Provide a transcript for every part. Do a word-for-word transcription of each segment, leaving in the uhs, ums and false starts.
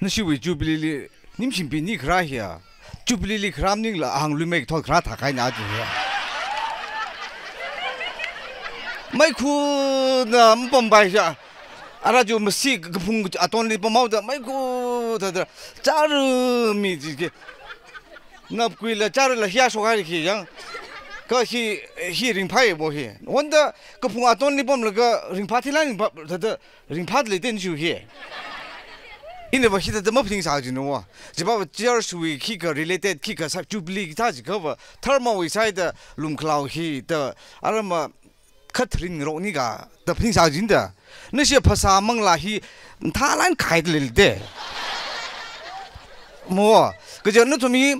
Nashiwui Jubilee li, Nimshimpi ni kharā hiya. Jubilee li kharā maningla ahang lui mei thot kharā thākhaina aja hiya. Maikhuna mapampai sha. Ara ju masi kaphung atonli pamhaoda maikhuna thāda. Chara mi ji ke. Napkuila charala hiya shokhai ki yang. Kha hi, hi ringphai bo hi. Wonda kaphung atonli pamlaga ringphā thila ringphā thāda. Ringphā leida nishu hi. Ina va hithāda maphaningsā jinu wa. Jiva va church wui khikha related khikha sā Jubilee kathā jiakha va. Dharma wui sāda lumkhalao hithā arama khatrin rokni kha da phaningsā jinda. Nashi phasā manglā hi thalan khaida leida. Mo, kaja nathum hi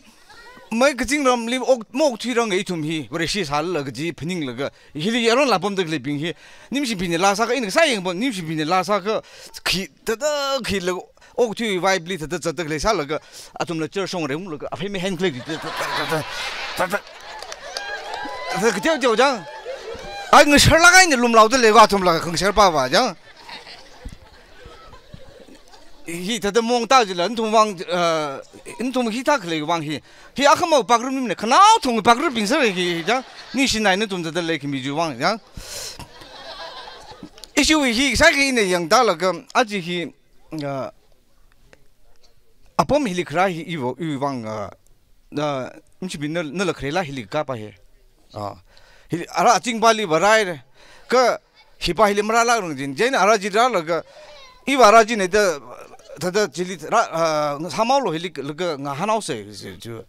mai kazingramli ok, maokthuiranga ithum hi, Vareshi sālala kaji phaninglaga, hili yaron la pamda khaleibing hi, Nimshimpina laa sākha, ina kasā yangpam, Nimshimpina laa sākha, khi, thāda khi la, okthui vibe li thāda zatda khalei sālaga, athumla church shongreunglaga, aphei mehen khalei, thāda, thāda, thāda, thāda, thāda, kateoteo jang. Ai, ngasharlāk eina lumlaoda leiva, athumla khangasharpava jang. Hithāda mong ta jila, nathum vang, eh, nathum hithā khalei vang hi. Hi akhama pakrum nimne, khanao thong pakrumbing sāra hi, jang. Nishinai nathum thāda leikhami ju vang, jang. Issue hi, sāki ina yangda laga, aja hi, eh, apam hili kharā hi ivo, iwui vang, eh, eh, Nimshimpina, nala kharela hili kapā hi. Ah, hili, ara chingpali varai, kha, hipa hili marālākrang jin, jin ara ji rālaga, iva ara jina da, thāda chili rā, ah, sāmhaolu hili laga ngahānhaosa, ju.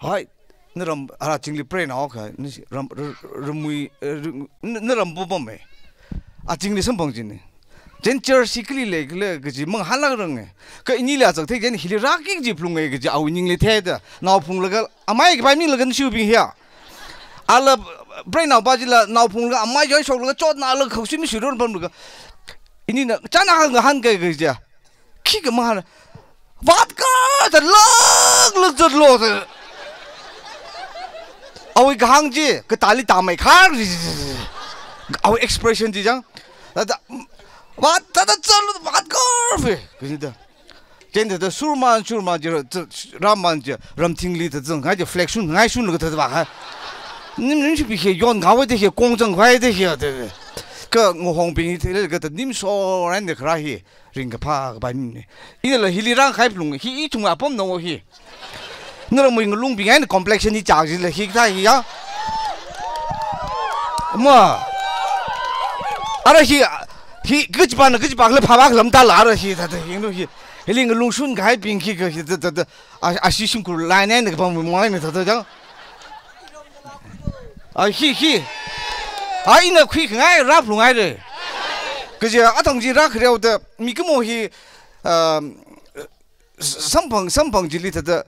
Hai, naram ara chingli pray nao kha, ni ram, r-, ramui, eh, r-, n-, naram bubam e. Achingli samphang jina. Jin church li kali lei kala kaji mangahānlākrang e. Kha inila chak thei jin hili rāki kaji phalunga kaji awui ningli theida. Naophunglaga, amai kapai milaga nishiwuibing hiya. Ala pray naopa jila naophunglaga amai joi shoklaga chotnalaga khausi mi shurur pamlaga. Inina chāna ngahānkai kaja. Khikha mahān. Vatka da lāk lāk zatlo da. Awui kahāng ji, katāli tāmei khar ji. Awui expression ji jang. Thāda, vat, thāda zatlo, vatkar fe. Kaji da. Jin thāda surman, surman ji, ra-, z-, raman ji, ramthingli thāda zang, ngai ji flexion, ngai shun laga thāda va hai. Nim, Nimshimpina hi yon ngawai da hi, kong zangkhavai da hi, da. Kha ngahongbing hi theilaga thāda nimso ran da kharā hi, ringkaphā kapai mine. Inala hili rāngkahai phalung, hi ithum apam nao hi. Naramwui ngalungbing eina complexion hi chak jila hi kathā hi ya. Ma. Ara hi, hi kachipana kachipakhala phāpakhala matāla ara hi thāda yanglu hi. Hili ngalung shunkahaibing khikha hi thāda, thāda, a, ashi shimkhur line eina kapam mong eina thāda jang. A, hi, hi. A, ina khuikhangai rāphalunghai re. Kaja athang ji rākhareo da mikumo hi, um, s-, samphang, samphang jili thāda,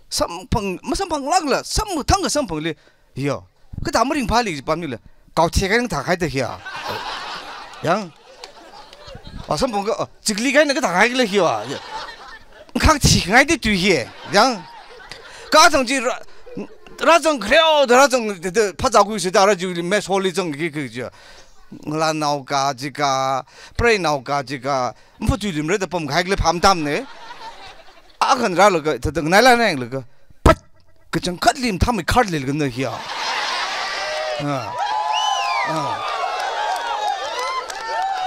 samphang, masamphanglākla, samthang kasamphangli, yo. Kathā maringphāli pamnila, kaothei kaina thākhaida hiya. Yang. A, samphang ka, a, chikli kaina kathākhaila hiya. Khak thikhangaida tui hi, yang. Kha athang ji rā, rāzang khareo da rāzang da, da, phazā kuisida rā jili mess hall li zangki kaja. Ngalānao kaji kha, pray nao kaji kha, maphathuiluimara da pamkahai kala phāmatamne. Akhan rālaga, thāda nganaila nanglaga. Pat! Kachangkhatli mathāmei khar leilaga na hiya. Ah. Ah.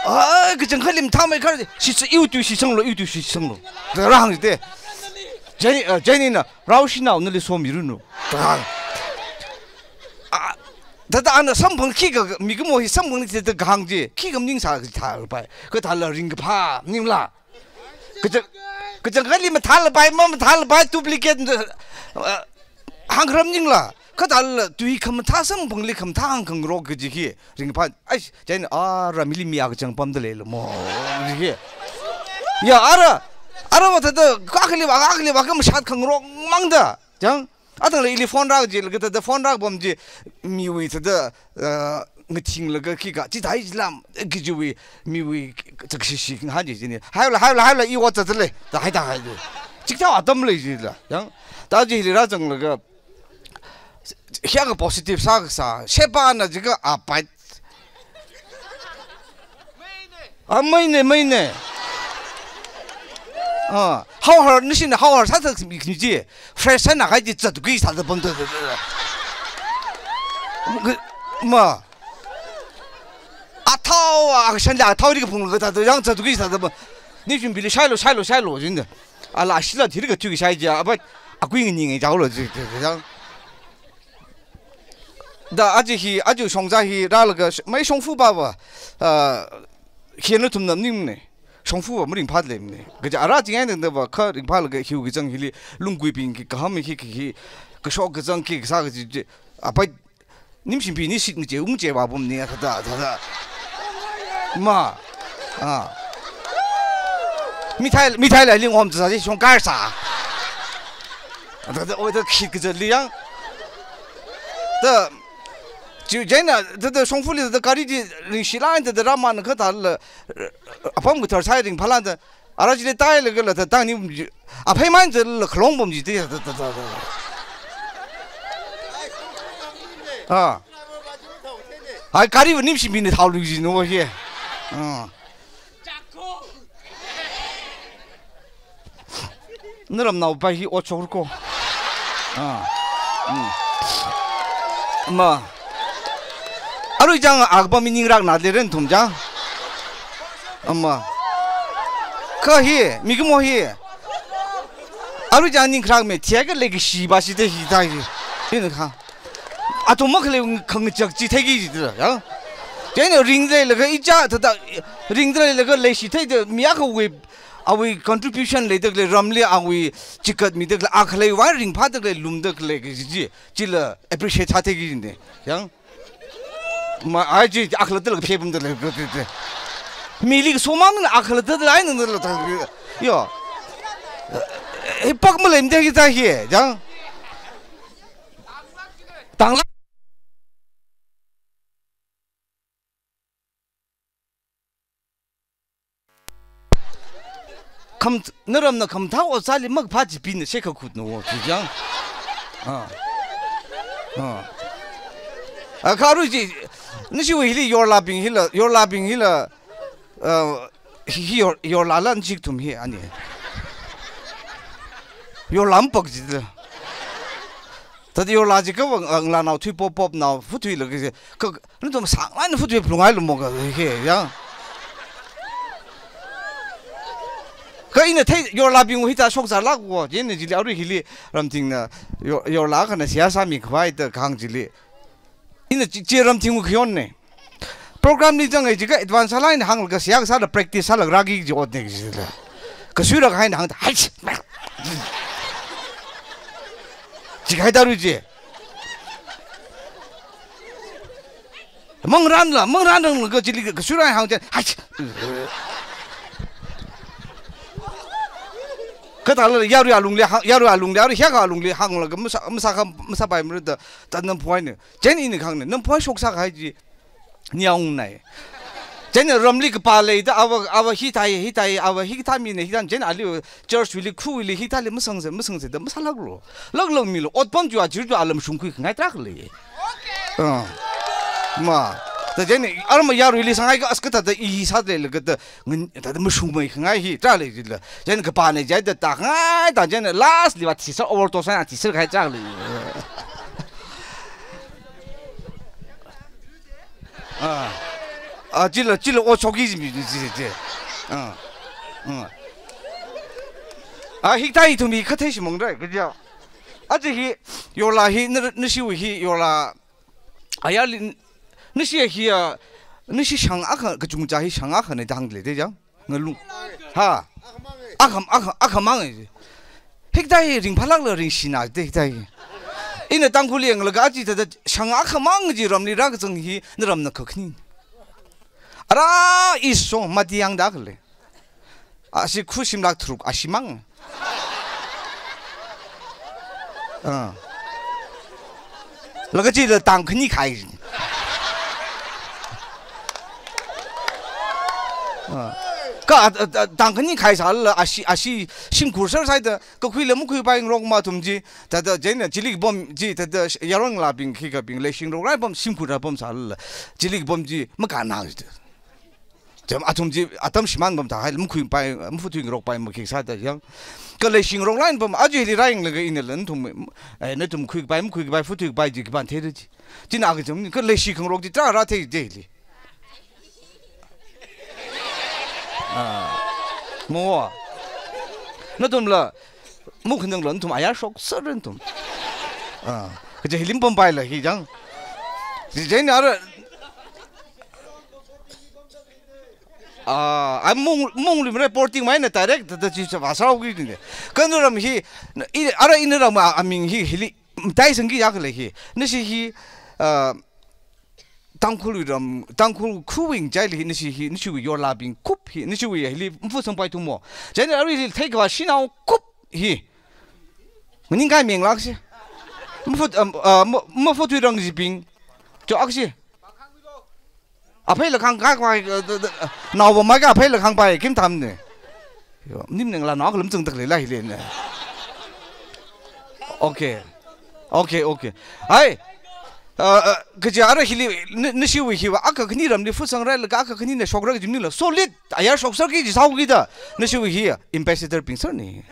Ai, kachangkhatli mathāmei khar, shitsa iwui tui shitsanglu, iwui tui shitsanglu. Da rāhāng jite. Jenny, ah, Jenny na, rao shinao nali somiranu. Da hāng. Ah, thāda ana samphang khikha, mikumo hi samphangni thāda kahāng ji, khikha maningsā kathāpai. Kathāla ringkaphā, maningla. Kachang-, kachangkhatli mathālapai, mamathālapai, duplicate, uh, hāngkharam maningla. Kathāla tui khamathā samphangli khamathā hāngkhangarok kaji hi, ringphā, ai, chieina ara mili mi akachang pamda leila mo, kaji hi. Ya, ara, ara va thāda, kakhali va, kakhali va, khamashat khangarok mangda, jang. Athangla ili phone rā jilaga thāda phone rāpam ji, miwui thāda, ah, ngathinglaga khikha, chithāi jilam, kajiwui, miwui, chakshishi ngahān ji jini. Haila, haila, haila, i ot zatda lei, da haida hai ji. Chikathā atam lei jila, yang, ta ji hili rāzanglaga, hiya kha positive sākasā, sheba na jiakha apai. A, meine, meine. Ah, hauhar, nashina hauhar sāsā khami chi. Fresh sāna kaji zatgui sāda pamda. Ma. Athao, akshan la athao ri kaphung kathāda, yang zatgui sāda pam. Ningshimbili shailu, shailu, shailu, jinda. Ala shila thiri kathuk shai ja, apa, akui ngi ngi jaolo, ji, ji, ji, yang. Da aja hi, aja shongza hi, rālaga, sh-, mai shongfa ba ba, ah, hi nathumna maningne. Shongfa ba maringphāda leimane. Kaja ara jingai nanda ba, kha ringphālaga hiwui kachang hili, lungguibing ki, kaham hi, ki, hi, kashok kachang ki, kasā kaji, ji, apai, nimshimpi ni shit ngache, ungche ba bum ni, thāda, thāda. Ma. Ah. Mithai, mithai la ling om tsa, shongkar sā. Thāda, oi, thāda khit kajali yang. Da, chi, jaina, da, da, shongfali, da, gari di, ringshilān, da, da, Raman kathāla, apam kathar sai ringphālān, da, ara chili tailaga la, da, tangni, apheimān, da, la, khalong bom ji, da, da, da, da, da. Ah. Ai, gari va nimshimpi ni thao lu ji, no, hi. Ah. Naramnao pa hi otshok ko. Ah. Mm. Ma. Arui jang akba mi ningrak na le ren thum jang. Ama. Kha hi, mikumo hi. Arui jang ningkrak me, thiaga legacy ba shi te hi ta hi. Yin kha. Athum makhalei khangachak chi theiki jida, ya. Chieina ringda leilaga icha thāda, ringda leilaga leishi theida mi akhawui, awui contribution leida khalei ramli awui chikat mida khalei, akhalei vāng ringphāda khalei lumda khalei kaji chi, chila appreciate sātheiki jine, ya. Ma, ai chi akhalatta laga phepamda lei, mili kasomang na akhalatta laga ai nanda la ta, yo. Hi pak maleimada kita hi, ya. Tangla. Kham, naramna khamathā ot sāli makapha chi pina shekha khut no wo, chi jang. Ah. Ah. Ah, kha arui chi, nashiwui hili yorlabing hila, yorlabing hila, ah, hi, hi yor, yorlala nashi kathum hi ani. Yorla mapak jida. Thāda yorla jiakha va, ah, ngalānao thuipop popnao, futhuilaga ji, ka, nathum sānglaina futhui phalunghailu mo ka, he, ya. Kha ina thei yorlabingwui hithā shokzālāk wo, chieina chili arui hili ramtingna, yor, yorla akhana seihā sāmi khavai da kahāng chili. Ina chi, chi ramtingwui khayonne. Program li zanghai jiakha advance sālaina hānglaga seihā kasāda practice sālaga rāki kaji otne kajila. Kasuira kahai eina hāngda, hai! Chi kahai tārui chi. Mangrānla, mangrānranglaga chili kasuira hāng chen, hai! Kathāla yarui alungli hāng, yarui alungli, yarui hiyākha alungli hānglaga masā, masākha, masāpai marada, ta namphuine. Chieina ina kahāngne, namphui shoksā kahai chi, niaung nai. Chieina ramli kapā leida, ava, ava hithai, hithai, ava hikathā mine, hithā, chieina ali church wuili, khawuili, hithāli masangsa, masangsa da, masālāklu. Laklak milu, otpam chiva, chirchiva alam shungkhui khangai tarākha lei. Ah. Ma. Da chieina, arma yaruili sāngai ka aska thāda i sāda leilaga da, ngan, thāda mashungmei khangai hi, tarā lei jila. Chieina kapāna jida tākhangai, ta chieina last liva thisar, overdose na thisar kahai tarākha lei. Ah. Ah, chila, chila, o, shoki ji mi, ji, ji, ji. Ah. Ah. Ah, hikathā ithum hi khathei shimānra, kaja. Aja hi, yorla hi, na, nashiwui hi, yorla, ayarli, nashi hi, ah, nashi shang akha, kachungcha hi shang akhane da hāngda lei, de jang. Ngalung. Ha. Akham, akham, akhamang e. Hikathā hi ringphālākla ringshina de hikathā hi. Ina Tangkhulli yanglaga aja thāda shang akhamang chi ramli rākazang hi naramna kakhani. Ara iso mati yangda khalei. Ashi khushimlāk tharuk ashimang. Ah. Laga chila tang khani khai. Ah. Kha, ah, ah, tang khani khai sālala ashi, ashi shimkhur sāsāda kakhuila makhuipai ngarokma athum chi, thāda chieina chili kapam chi, thāda yaron ngalābing khikhabing leishingrok rai pam shimkhur rai pam sālala chili kapam chi makānna jida. Cham athum chi atam shimān pamda haila makhuipai, mafuthuingarokpai makhi sāda yang. Kha leishi ngaroklāk eina pam, aja hili rāyanglaga inala nathum, eh, nathum khuipai, makhuipai, futhuipai chi khipāna theira chi. China kacham, kha leishi khangarok chi tarākha rāthei da hili. Ah. Mo. Nathumla, mukhanangla nathum ayar shokserra nathum. Ah. Kaja hili mapampaila hi chang. Chi chieina ara, ah, ai mung, mungli reporting maina direct da chi sa vasau ki ni. Kha naram hi, i, ara ina ram a, aming hi hili, mataisangki ya khalei hi. Nashi hi, ah, Tangkhul ram, Tangkhul khawui ngachaili hi, nashi hi, nashiwui yorlabing kup hi, nashiwui hili mafut sangpai thumo. Chieina arui hili theikhavā shanao kup hi. Maningkahai manglāksa. Mafut, um, uh, ma-, mafuthui rang jibing. Cho aksi. Aphei lakhang kai kwai, uh, uh, uh, naowa mai ka aphei lakhang pai, kim tham ne. Yo, nim neng la nao kalam chang tak le la hi le ne. Okay. Okay, okay. Hai. Uh, uh, kaja ara hili, ni, nashiwui hiva, akha khani ramli fut sangra laga, akha khanina shokra kajimnila. Solid. Ayar shokserki ji saoki da. Nashiwui hi, ambassador bing sir ni.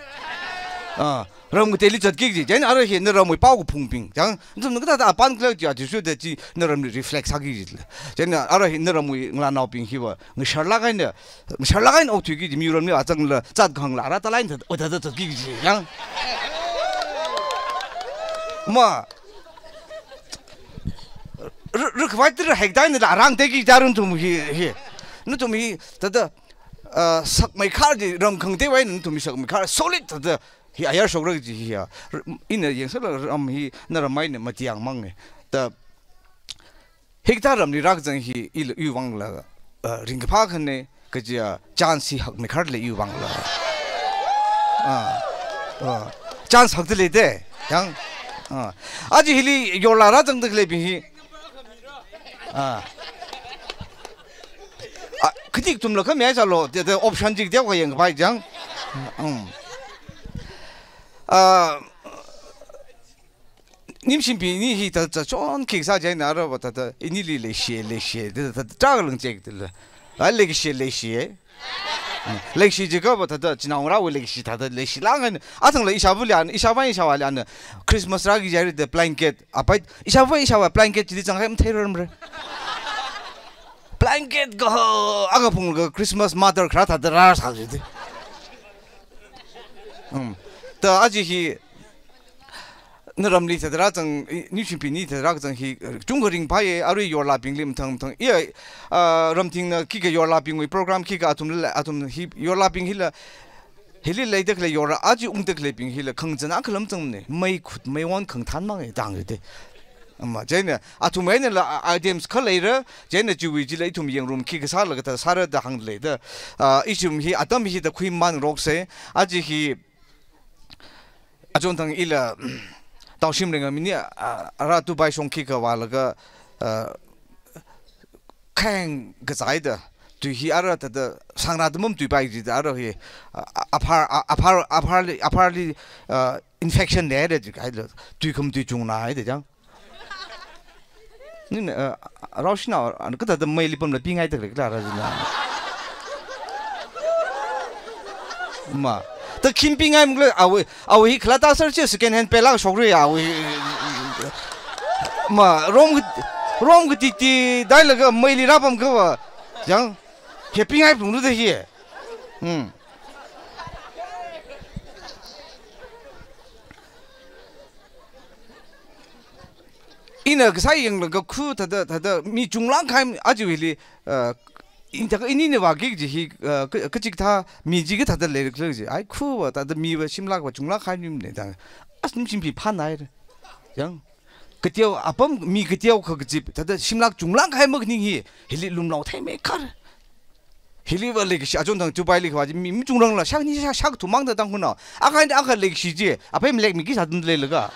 Ah, ram kateili zatki ji. Chieina ara hi, naramwui pao kaphungbing. Chang, nathum kathāda apan khala ji, athishurda chi, naramli reflect sāki ji la. Chieina ara hi, naramwui ngalānaobing hiva, ngasharlāk eina, ngasharlāk eina okthuiki ji, miramli azangla, zat khangla, ara talaina, ot da da zatki ji. Chang. Ma. Ru, ru khavai tira hekdai nila arang teki jarun nathum hi, hi. Nathum hi, thāda, ah, sakmeikhar ji ram khangateiwui nathum hi sakmeikhar solid thāda hi ayar shokra ji hi ya. R-, ina yangsāla ram hi naram eina matiang mang ne. Da hikathā ramli rākazang hi ila iwui vangla, ah, ringkaphā khane, kaja chance hi hakmeikharla iwui vangla. Ah, ah. Chance hakda lei de, yang. Ah. Aja hili yorla rāzangda khaleibing hi. Ah. Ah, katik tumla khamei sālo, de, de option jik de kayang kapai jang. Um. Ah, Nimshimpi ini hi thāda chonki sā chieina arava thāda inili leishi, leishi, thāda, thāda, thāda, thāda, thāda, thāda, leishi, leishi. Leishi jiakhava thāda, chinaongarāwui leishi thāda, leishi lāngna. Athangla ishāvā lian, ishāvā ishāvā lian, Christmas rāki jihaira da blanket, apai, ishāvā ishāvā blanket chili zangkahai matheirarmara. Blanket kaho, akha phunglaga Christmas mother kharā thāda rāsā jide. Um. Da aja hi, naramli thāda rāzang, i, Nimshimpi ini thāda rāzang hi, eh, chungkha ringphāya, arui yorlabingli mathang mathang. Iya, ah, ramthingna khikha yorlabingwui program khikha athumla, athum hi, yorlabing hila, hili leida khalei yorla, aja ungda khaleibing hila, khangazan akha lam zangmane, meikhut meiwon khangthan mang e tang de. Ama, chieina, athum einala, ah, items kha leira, chieina chiwui chila ithum yangngarum khikha sālaga thāda sāra da hāngda lei da. Ah, ithum hi, atam hi da khuiman rokse, aja hi, achonthang ila, Taoshim Ringam ini, ah, ara Dubai shong khikha vālaga, ah, khang kazai da, tui hi ara thāda, sangra da mamatui pai jida ara hi, ah, aphar, ah, aphar, apharli, apharli, ah, infection leida jikahai da, tui khamatui chungna haida jang. Nina, eh, rao shinao, ana kathāda meili pamla pingai tak lek la ra zina. Ma. Da khim pingai mukla, awui, awui hi khala ta sar chi second hand pela shokri awui. Ma, rom ka, rom katiti, dai laga meili rāpam kava. Yang, he pingai pung lu da hi. Hmm. Ina kasā yanglaga khu thāda, thāda mi chunglāk kahai aja hili, uh, inta ka inina vāki ji hi, uh, ka, kachikathā mi chi kathāda leilak ji. Ai khu va thāda mi va shimlāk va chunglāk kahai mine da. As Nimshimpi phanai. Yang. Kateo apam mi kateo kha kazip, thāda shimlāk chunglāk kahai makhaning hi, hili lumlao thei meikhar. Hili va leikashi achonthang Dubai li kha va mi, mi chungrangla, shak ni shak, shak thumang da tang hunao. Akha ni akha leikashi ji, aphei malekmi ki sādun leilaga.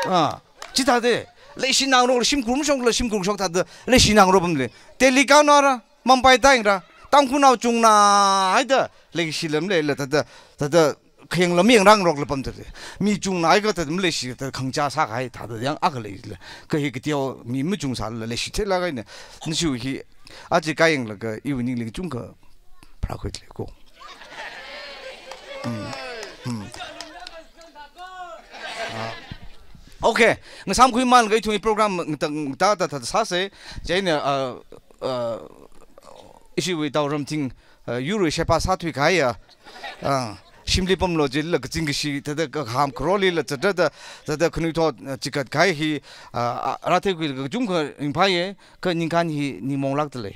Ah, chithāda, leishi nangro, shimkhur mashokla, shimkhur shok thāda, leishi nangro pamle. Delhi kaona ra, Mumbai taingra, Tangkhulnao chungna, haida, leikashi lam leila, thāda, thāda, khayang lam yangrāngarok lapam thāda, mi chungna ai kathāda maleishilaga khangachā sākahai thāda yang akha leila. Kha hi kateo mi machungsālala leishi theilāk eina. Nashiwui hi aja kayanglaga iwui ningli kachungkha pharākhuida lei ko. Hmm. Hmm. Ah. Okay, ngasāmkhuimanlaga ithumwui program ngata, ngata, ta, ta, sāsa. Chieina, ah, ah, ishiwui Tao Ramthing, ah, yurwui sheba sāthuikahaiya, ah, shimli pamlo jilala kazingkashi thāda kaham kharolila zatrada, thāda khanuithot, ah, chigatkahai hi, ah, ah, rātheikhuilaga kachungkha ringphāya, kha ningkan hi ningmaonglākda lei.